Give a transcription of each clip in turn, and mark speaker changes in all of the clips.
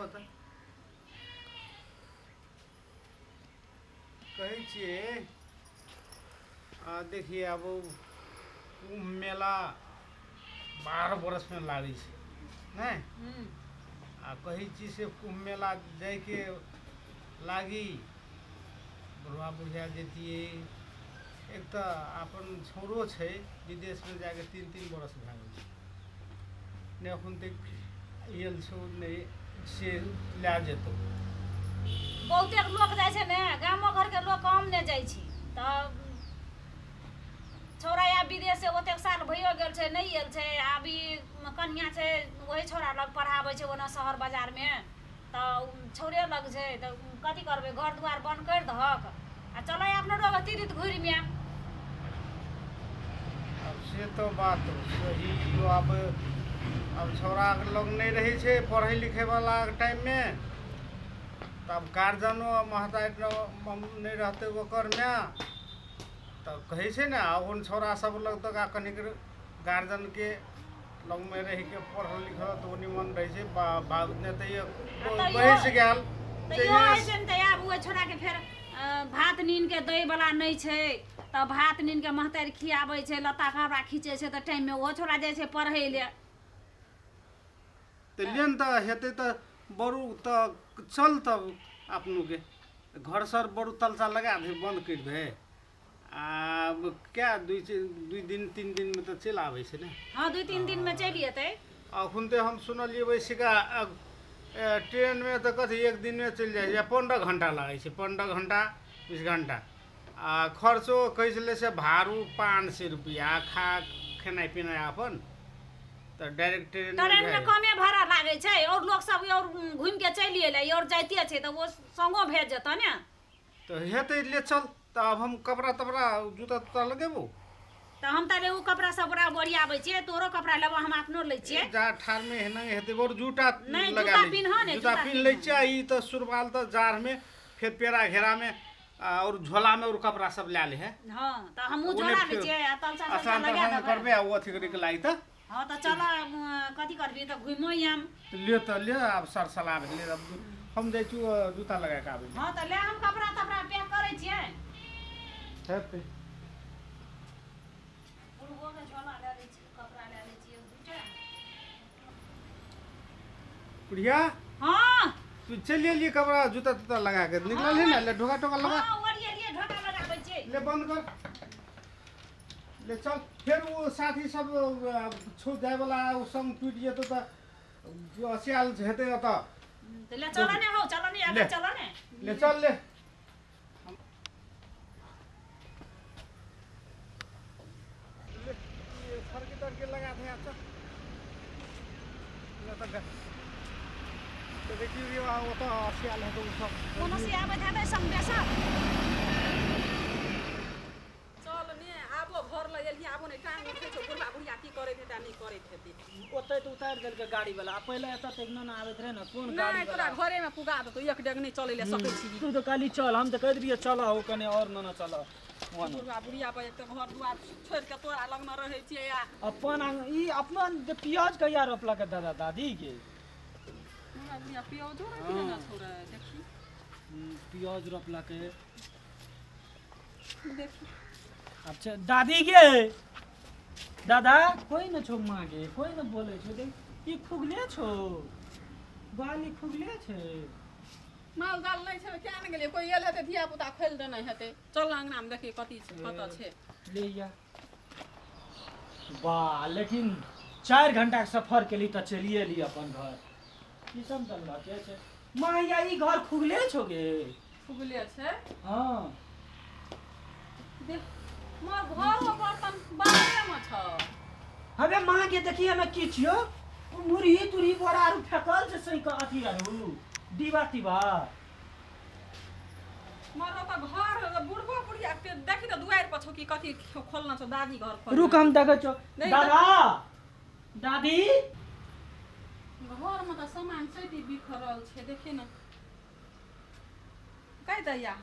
Speaker 1: आबऽ तऽ कहै छियै आ देखिए आब कुम्भ मेला 12 बरसमे लागै छै नहि? आ कहै छी से कुम्भ मेला जाइके लागी बुढ़वा बुढ़िया जैतियै। एक तऽ अपन छौड़ो छै विदेशमे जाके 3-3 बरस भए गेल छै, नहि एखन तक आयल छौ, नहि से लए जेतौ।
Speaker 2: बहुते लोक जाइ छै ने, गामो घरके लोक कम नहि जाइ छै। तऽ छौड़ा आब विदेश से ओतेक साल भइयो गेल छै, नहि आयल छै। आब ई कनिया छै वही छौड़ा लग पढ़ाबै छै ओना शहर बाजारमे, तऽ छौड़े लग छै। तऽ कथी करबै, घर दुआर बंद करि दहक आ चलै अपनो लोग तीर्थ घुरिमे।
Speaker 1: आब से तऽ बात सही। आब आब छौड़ा लग नहि रहै छै पढ़ै लिखैवला टाइममे, तब गार्जियनो महतारी नहि रहतै ओकर माय, तऽ कहै छै ने अपन छौड़ा सब लग तऽ कनिक गार्जियनके लगमे रहिके पढ़ल लिखल तऽ ओ निमन रहै छै। नहि तऽ बहसि गेल
Speaker 2: तऽ आब ओहि छौड़ाके फेर भात नीनके दैवला नहि छै, तऽ भात नीनके महतारी खियाबै छै, लत्ता कपड़ा खींचै छै, तऽ टाइममे ओहो छौड़ा जाइ छै पढ़ै लए।
Speaker 1: तऽ लेन तऽ हेतै तऽ बरू तऽ चल तब अपनोके घर सर बरू तलसा लगा दे, बन्द करि दे। आब क्या 2 दिन 3 दिनमे तऽ चलि आबै छै ने।
Speaker 2: हँ 2-3 दिनमे चलि एतै।
Speaker 1: अखन तऽ हम सुनलियै वैसिका ट्रेनमे तऽ कथी 1 दिनमे चलि जाइ छै, 15 घंटा लागै छै, 15 घंटा 20 घंटा। आ खर्चो कहै छलै से भाड़ू 500 रुपैआ खा खेनाइ पिनाइ अपन, तऽ डायरेक्ट
Speaker 2: ट्रेनमे कमे भाड़ा लागै छै। और लोक सब और घुमिके चलि एलै और जाइते छै तऽ ओ संगो भेज जेतऽ ने।
Speaker 1: तऽ हेतै ले चल। तऽ आब हम कपड़ा तपड़ा जूता तूता लगेबो।
Speaker 2: तऽ हम तऽ ओ कपड़ा सब बड़ा बोरियाबै छियै, तोरो कपड़ा लेबो हम अपनो लै छियै।
Speaker 1: जा ठारमे एना हेतै बड़ जूता लगा लै, जूता पिन्ह लै छियै। ई तऽ सुरवाल तऽ जाड़मे फेर पेड़ा घेरामे और झोलामे और कपड़ा सब लए ले है।
Speaker 2: हँ तऽ हमहूँ झोला लै छियै आ तलसा सलसा लगा देबै
Speaker 1: करबै आ ओ अथी करैके लागि तऽ।
Speaker 2: हँ तऽ चल कथी करबी तऽ घुमो आम।
Speaker 1: ले तऽ ले आब सरसला भेलै, हम जाइ छी जूता लगा कऽ आबै।
Speaker 2: हँ तऽ ले हम कपड़ा तपड़ा पैक करै छियै।
Speaker 1: हेतै
Speaker 2: बुढ़बोके झोला लए लै छियै, कपड़ा लए लै छियै दूटा।
Speaker 1: बुढ़िया
Speaker 2: हँ
Speaker 1: तू चलि एलियै कपड़ा जूता तूता लगा के निकलल है ने? ले ढोका टोका लगा।
Speaker 2: हँ ओरिएलियै, ढोका लगाबै छियै।
Speaker 1: ले बंद कर, ले चल। फेर ओ साथी सब छौ जायवला ओ संग टूटि जेतौ तऽ असियाल हेतै ओतऽ।
Speaker 2: तऽ ले चल ने हौ, चल ने आगे, चल ने,
Speaker 1: ले चल ले। फरकी तड़की लगा दे। चल तऽ देखियौ ओतऽ असियाल हेतौ ओ सब।
Speaker 2: कोनो से आबैत हेतै संग बेसर।
Speaker 3: चल ने आबो घर लग एलियै, आबो ने टांग उठै छौ। बुढ़बा बुढ़िया की करैत हेतै नहि करैत हेतै।
Speaker 4: ओतै तऽ उतारि देलकै गाड़ी वाला, पहिले एतऽ तक ना आबैत रहे ने। कोन गाड़ी
Speaker 3: नहि तोरा घरेमे पुगा देतौ, एक डेग नहि चलै लए सकै छी।
Speaker 4: तू तऽ कहली चल, हम तऽ कहि देलियै चल हो कने और ना चल।
Speaker 3: बुढ़बा बुढ़िया पर एक तऽ घर दुआर छोड़ि कऽ तोरा लगमे रहै छियै। आ
Speaker 4: अपन ई अपना प्याज कहिया रोपलक दादा दादी के?
Speaker 3: बुढ़बा बुढ़िया प्याजो रोपि देने छौ रे, देखी
Speaker 4: प्याज रोपलक
Speaker 3: देखी।
Speaker 4: अच्छा दादी के दादा कोई न छौ, माँ के कोई न बोले छौ। देख ई खुगले छौ, बाली खुगले छै।
Speaker 3: माल जाल नहि छै, किया ने गेलियै? कोई आयल हेतै धिया पुता खोलि देने हेतै। चल अंगनामे देखी कथी छै, कतऽ छै।
Speaker 4: ले या वाह, लेकिन 4 घंटा के सफर केली तऽ चलिए एली अपन घर। ई सब तऽ लके छै माँ। या ई घर खुगले छौ गे?
Speaker 3: खुगले छै।
Speaker 4: हँ
Speaker 3: देख मोर घरो बर्तन बाहरेमे छौ।
Speaker 4: हमे माँ के देखी हमे की छियो मुरही तुरही बोरा आरू फेकल छै सही अथी आरू दीवा तीवा।
Speaker 3: मोर तऽ घर बुढ़बो बुढ़िया देखी तऽ दुआरि पर छौ कि कथी खोलना छौ दादी घर खोलना।
Speaker 4: रुक हम देखै छौ। दादा दादी
Speaker 3: घरमे तऽ सामान छै बिखरल छै, देखी ने कहि दैया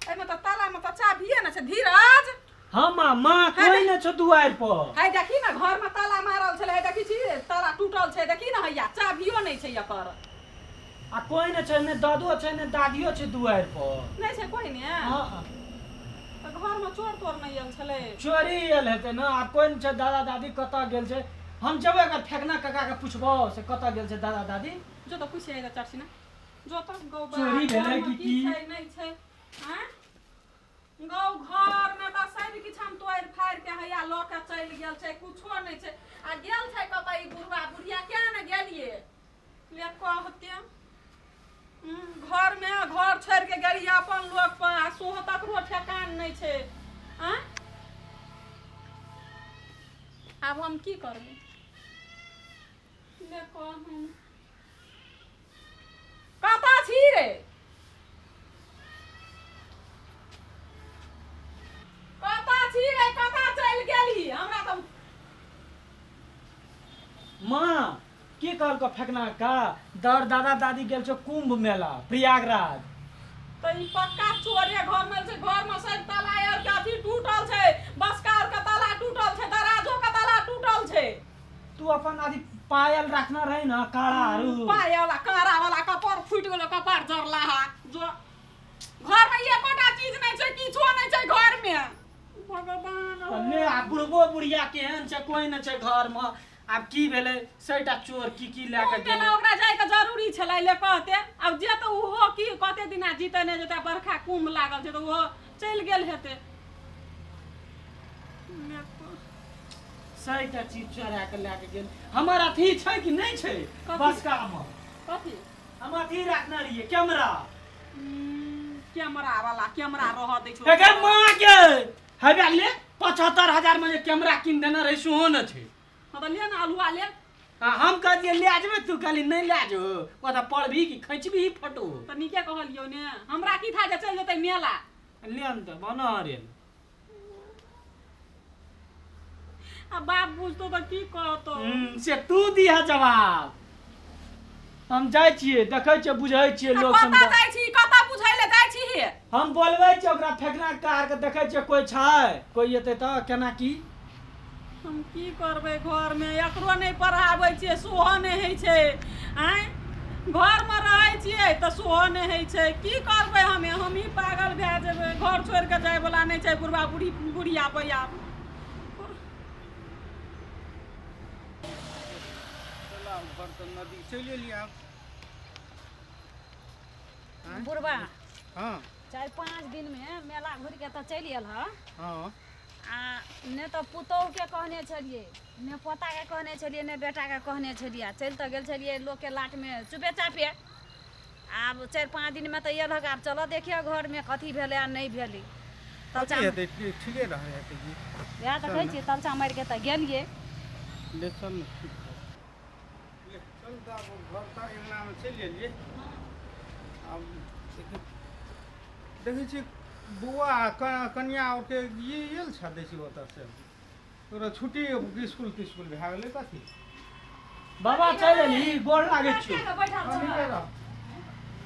Speaker 3: एहिमे तऽ तालामे तऽ चाभिए ने छै। धीरज
Speaker 4: हाँ माँ, माँ कोई न छौ दुआरि पर।
Speaker 3: है देखी ने घरमे ताला मारल छलै, है देखी छी ताला टूटल छै, देखी ने हैया चाभियो नहि छै एकर।
Speaker 4: आ कोई ने छै, ने दादो छै ने दादियो छै दुआरि पर।
Speaker 3: नहि छै कोई ने?
Speaker 4: हँ।
Speaker 3: तऽ घरमे चोर तोर नहि आयल छलै?
Speaker 4: चोरी आयल हेतै ने। आब कोई ने छै, दादा दादी कतऽ गेल छै? हम जेबै अगर फेकना काका के पुछबो से कतऽ गेल छै दादा दादी।
Speaker 3: जो तऽ पूछि आएगा चाची ना, जो तऽ गौ बा,
Speaker 4: चोरी भेलै
Speaker 3: घरमे
Speaker 4: कि
Speaker 3: की
Speaker 4: की?
Speaker 3: छै नहि छै। आँय गौ घरमे तऽ सब किछु हम तोड़ि फाड़ि के हैया लऽ के चलि गेल छै, कुछो नहि छै। आ गेल छै कतऽ ई बुढ़वा बुढ़िया? किया ने गेलियै ले कहते। घरमे घर छोड़ि के गेलियै अपन लोक पर, आ सोहो तकरो ठेकान नहि छै। आँय आब हम की करबै ले कहूँ। कतऽ छी रे? कतऽ छी रे? कतऽ चलि गेली? हमरा तऽ
Speaker 4: माँ की कहलको फेकना का दर दादा दादी गेल छौ कुंभ मेला प्रयागराज।
Speaker 3: तऽ ई पक्का चोरे घरमे छै। घरमे सब ताला आर के अथी टूटल छै, बसका आर के ताला टूटल छै, दराजो के ताला टूटल छै।
Speaker 4: तू अपन आदि पायल रखना रही ना काड़ा आरू
Speaker 3: पायल आ काड़ा वाला कपार फूटि गेलो, कपार जरला हा। जो घरमे एकोटा चीज नहि छै, किछो नहि छै घरमे। भगवान हो।
Speaker 4: ले आ बुढ़बो बुढ़िया केहन छै, कोई न छै घरमे। आब की भेलै सैटा चोर की की लए के
Speaker 3: कुंभ मेला
Speaker 4: गेलै?
Speaker 3: ओकरा जाइके जरूरी छलै ले कहते। आब जे तऽ ओहो की कते दिना जीते नहि जेतै, बरखा कुंभ लागल छै तऽ ओहो चलि गेल हेतै।
Speaker 4: सैटा चीज चोरा के लए के गेल। हमर अथी छै कि नहि छै?
Speaker 3: कथी?
Speaker 4: बसका मे
Speaker 3: कथी?
Speaker 4: हम अथी रखने रहियै कैमरा।
Speaker 3: कैमरा वाला कैमरा रह दै छौ।
Speaker 4: एकर माँ के हेबे ले 75,000 में जे कैमरा कीन देने रही सेहो न छै।
Speaker 3: हँ तऽ ले ने अलुआ ले।
Speaker 4: आ हम कहलियै ले जेबै, तू कहली नहि ले जो, ओतऽ पढ़बही कि खींचबही फोटो।
Speaker 3: तऽ नीके कहलियौ ने, हमरा की था जे चलि जेतै मेला।
Speaker 4: ले ने तऽ बना रे।
Speaker 3: आ बाप बुझतो तऽ की कहतो?
Speaker 4: से तू दिह जवाब। हम जाइ छियै, देखै छियै, बुझै छियै
Speaker 3: आ
Speaker 4: लोक
Speaker 3: कतऽ
Speaker 4: समझा।
Speaker 3: जाइ छी? कतऽ बुझै ले जाइ छी हे?
Speaker 4: हम बोलबै छियै ओकरा फेकना कार के, देखै छियै कोइ छै, कोइ एतै तऽ केना की।
Speaker 3: हम की करबै? घरमे एकरो नहि पढ़ाबै छियै, सेहो नहि होइ छै। आँय घरमे रहै छियै तऽ सेहो नहि होइ छै। की करबै हमे? हमही पागल भए जेबै। घर छोड़ि कऽ जायवला नहि छै बुढ़बा बुढ़ी बुढ़िया पर आब।
Speaker 1: चल आब घर तऽ नदी चलि एलियै आब।
Speaker 2: बुढ़बा
Speaker 1: हँ।
Speaker 2: 4-5 दिन में मेला घुरि के तऽ चलि आयल हँ।
Speaker 1: हँ।
Speaker 2: आ ने तऽ पुतोहुके कहने छलियै, ने पोताके कहने छलियै, ने बेटाके कहने छलियै। आ चलि तऽ गेल छलियै लोकके लाटमे चुपे चापे। आब 4-5 दिनमे तऽ अयलक। आब चलऽ देखियौ घरमे कथी भेलै आ नहि भेलै।
Speaker 1: कथी
Speaker 2: तलचा
Speaker 1: हेतै? ठीके रहै हेतै की।
Speaker 2: इएह तऽ कहै छियै, तलचा मारि के तऽ गेलियै।
Speaker 1: ले चल ने, ठीक छै। ले चल तऽ आब घर तऽ अङ्गनामे चलि एलियै। आब देखै छियै बौआ कनिया आओरके ई आयल छ दै छी ओतऽसँ। तोरा छुट्टी इसकुल तिस्कुल भए गेलै कथी?
Speaker 4: बाबा चलि एलही? गोर लागै छियौ।
Speaker 2: किया बैठल
Speaker 1: हँ, नीके
Speaker 2: छौ?
Speaker 1: रह।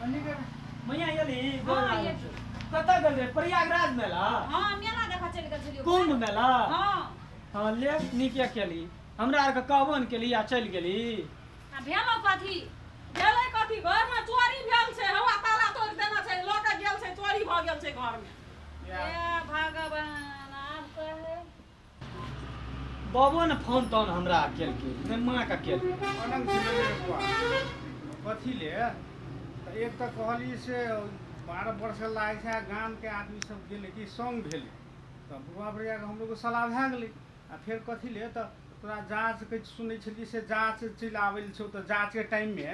Speaker 1: हँ, नीके रह।
Speaker 4: मैया एलही? गोर
Speaker 2: हँ,
Speaker 4: लागै
Speaker 2: एली।
Speaker 4: छियौ। कतऽ गेल रहे? प्रयागराज मेला?
Speaker 2: हँ, मेला देखऽ चलि गेल छलियै।
Speaker 4: कुंभ मेला?
Speaker 2: हँ।
Speaker 4: हँ ले नीके केली, हमरा आरके कहबो ने केली आ चलि गेली।
Speaker 2: आ भेलौ कथी?
Speaker 3: भेलै कथी? घरमे चोरी भेल छै। हवा ताला तोड़ि देने छै, लऽ के गेल छै, चोरी भऽ गेल छै घरमे।
Speaker 2: हे भगवान, आब कहे
Speaker 4: बाबो ने फोन तोन हमरा केलकै ने माँ के केलकै।
Speaker 1: अनंग छलै रे बौआ। कथी ले तऽ एक तऽ कहली से 12 वर्ष लागै छै। आ गामके आदमी सब गेलै कि सङ्ग भेलै तऽ बुढ़वा बुढ़ियाके हमलोगके सलाह भए गेलै। आ फेर कथी ले तऽ तोरा जाँच के सुनै छलियै से जाँच चलि आबै छौ, तऽ जाँचके टाइममे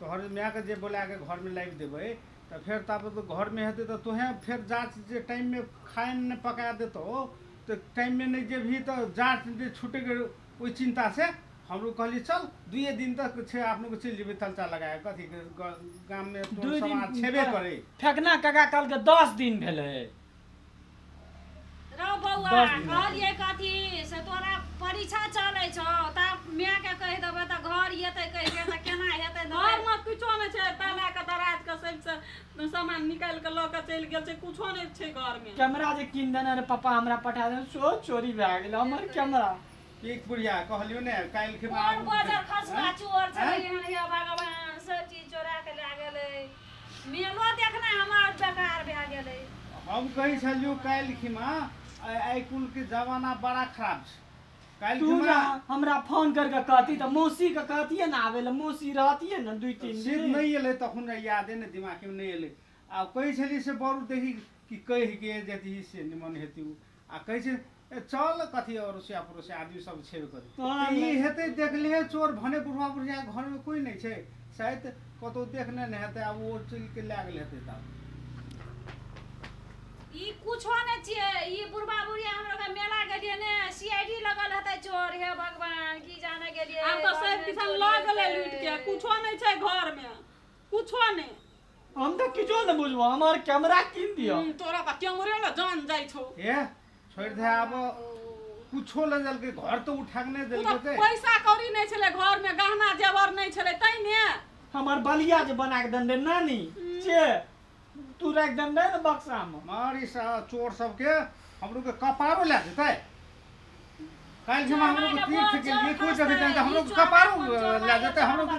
Speaker 1: तोहर मायके जे बोलाके घरमे लाबि देबै तऽ फेर ताबत तऽ घरमे हेतै तऽ तोहेँ फेर जाँच जे टाइममे खाना नहि पका देतौ तऽ टाइममे नहि जेबही तऽ जाँच जे छूटैके ओहि चिन्तासँ हमरो कहलियै चल 2 दिन तक छै, अपनो के चलि जेबै तलचा लगाए कथी गाममे तोर
Speaker 4: 2 दिन
Speaker 1: समाज छेबे करै।
Speaker 4: फेकना काका कहलकै 10 दिन भेलै।
Speaker 2: रौ बौआ
Speaker 4: 10 दिन।
Speaker 2: कहलियै कथी से तोरा परीक्षा चलै छौ तब मायके कहि देबै तऽ घर एतै कहि के तऽ केना हेतै?
Speaker 3: घरमे किछो नहि छै, ताला के दराज के सबसँ सामान निकालि के लऽ के चलि गेल छै, कुछो नहि छै घरमे।
Speaker 4: कैमरा जे कीन देने रहे पापा हमरा पठा देने, सेहो चोरी भए गेलै हमर कैमरा।
Speaker 1: एक बुढ़िया कहलियौ ने काल्हि
Speaker 2: कोन बजर खसुआ चोर छलै एहन? हे भगवान, सब चीज चोरा के लए गेलै। मेलो देखनाइ हमर बेकार भए गेलै।
Speaker 1: हम कहै छलियौ काल्हि खिमा आइ कुल के जमाना बड़ा खराब छै। काल्हि
Speaker 4: तू
Speaker 1: खिमा
Speaker 4: जा हमरा फोन करके कहती तऽ मौसी के कहतियै ने आबै लए, मौसी रहतियै ने 2-3
Speaker 1: से
Speaker 4: दिन।
Speaker 1: नहि एलै तखन यादे ने दिमागमे नहि एलै। आ कहै छलियै से बरू देखी कि कहि के जेती से निमन हेतै। आ कहै छै ए चल कथी अड़ोसिया पड़ोसिया आदमी सब छेबे करी।
Speaker 4: तोरा
Speaker 1: तऽ ई
Speaker 4: लग-
Speaker 1: हेतै देखलियै चोर भने बुढ़वा बुढ़िया घरमे कोइ नहि छै, शायद कतौ देखने नहि हेतै, आब ओ चलि के लए गेल हेतै। तब
Speaker 2: ई कुछो नहि छियै, ई बुढ़बा बुढ़िया हमरा के मेला गेलियै ने, सीआईडी लगल हेतै चोर। हे भगवान की जाने गेलियै।
Speaker 3: आब तऽ सब किसान लऽ गेलै लूटि के, कुछो नहि छै घरमे, कुछो नहि।
Speaker 4: हम तऽ किछो नहि बुझबो, हमर कैमरा कीन दिअ।
Speaker 3: तोरा तऽ कैमरे लए जान जाइ छौ।
Speaker 1: हे छोड़ि दे, आब कुछो लऽ देलकै, घर तऽ उठा के नहि
Speaker 3: ओ
Speaker 1: देलकै।
Speaker 3: तऽ पैसा कौड़ी नहि छलै घरमे, गहना जेवर नहि छलै तै ने।
Speaker 4: हमर बलिया जे बना के देने नानी से तू राखि देने ने बक्सा मे।
Speaker 1: मारी चोर सबके हमरो के कपारो लए जेतै। काल्हि जमा हमरो के तीर्थ के लिए कोइ जगह जाए तऽ हमरो के कपारो लए जेतै, हमरो के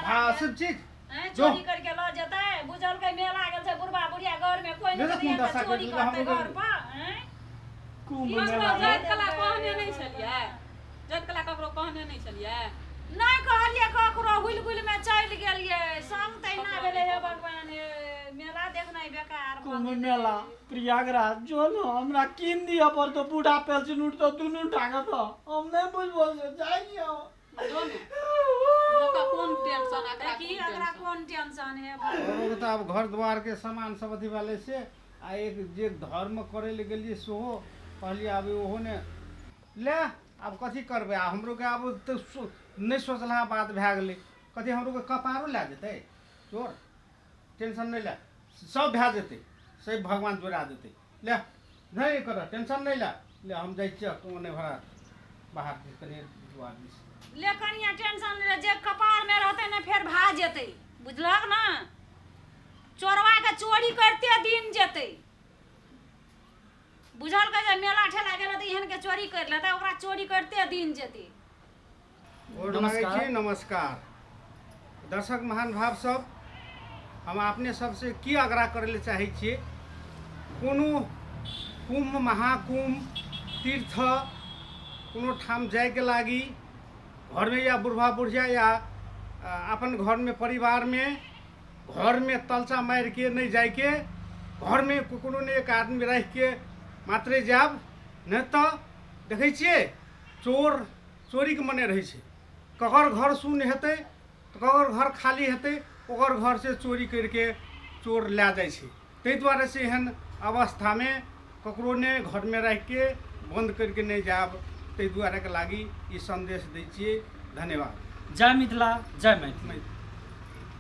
Speaker 1: हाँ सब चीज जो।
Speaker 2: चोरी करके लऽ जेतै। बुझलकै मेला गेल छै बुढ़बा बुढ़िया घरमे कोइ
Speaker 1: ले
Speaker 2: नहि
Speaker 1: जा
Speaker 2: छै,
Speaker 1: कोन दशा
Speaker 2: चोरी
Speaker 1: करि
Speaker 2: करतै
Speaker 1: हमरो
Speaker 2: घर पर। आँय?
Speaker 4: कुम्भ
Speaker 3: ककरो
Speaker 4: मेला
Speaker 3: जाइत कला कहने नहि छलियै, जाइत कला ककरो कहने नहि छलियै।
Speaker 2: नहि कहलियै ककरो, हुल गुल में चलि गेलियै संग तहिना भेलै। हे भगवान हे मेला देखनाइ बेकार भऽ
Speaker 4: कुंभ
Speaker 2: गेलै।
Speaker 4: मेला प्रयागराज जो न हमरा कीन दिअ पड़तो, बूढ़ा पेंशन उठतो दुनू टाका तो हम नहि बुझबो से जाइ छियौ।
Speaker 3: जो ने लोकके कोन टेंशन, एकरा
Speaker 2: देखी
Speaker 3: कोन
Speaker 2: एकरा
Speaker 3: टेंशन।
Speaker 2: कोन टेंशन हे भगवान।
Speaker 1: हमरो के तऽ आब घर द्वार के सामान सब अथी भेलै से, आ एक जे धर्म करै लए गेलियै सेहो कहलियै आब ओहो ने ले, आब कथी करबै। आ हमरो के आब तऽ नहि सोचलहा बात भए गेलै, कथी हमरो के कपारो लए जेतै चोर। टेंशन नहि ले, सब भए जेतै, सब भगवान जोड़ा देतै। ले नहि कर टेंशन नहि ले, ले हम जाइ छियै तू नहि भरा बाहर दिस कनि दुआर दिस।
Speaker 2: ले कनिया टेंशन ले, जे कपार में रहतै ने फेर भा जेतै, बुझलक ना। चोरवा के चोरी करते दिन जेतै, बुझलकै जे मेला ठेला गेलै तऽ एहन के चोरी करि लेतै, ओकरा चोरी करते दिन जेतै।
Speaker 1: गोर लागै
Speaker 4: नमस्कार।
Speaker 1: छी, नमस्कार दर्शक महान भाव सब, हम अपने सबसे की आग्रह करै लए चाहै छियै, कोनो कुंभ महाकुंभ तीर्थ कोनो ठाम जाइके लागि घरमे या बुढ़बा बुढ़िया या अपन घरमे परिवारमे घरमे तलचा मारिके नहि जाइके, घरमे कोनो ने एक आदमी राखिके मात्रे जायब, नहि तऽ देखै छियै चोर चोरीके मने रहै छै। ककर घर शून्य हेतै ककर घर खाली हेतै ओकर घरसँ चोरी करिके चोर लए जाइ छै। ताहि दुआरे से एहन अवस्थामे ककरो ने घरमे राखिके बन्द करिके नहि जायब, ताहि दुआरेके लागि ई सन्देश दै छियै। धन्यवाद।
Speaker 4: जय मिथिला, जय मैथिली।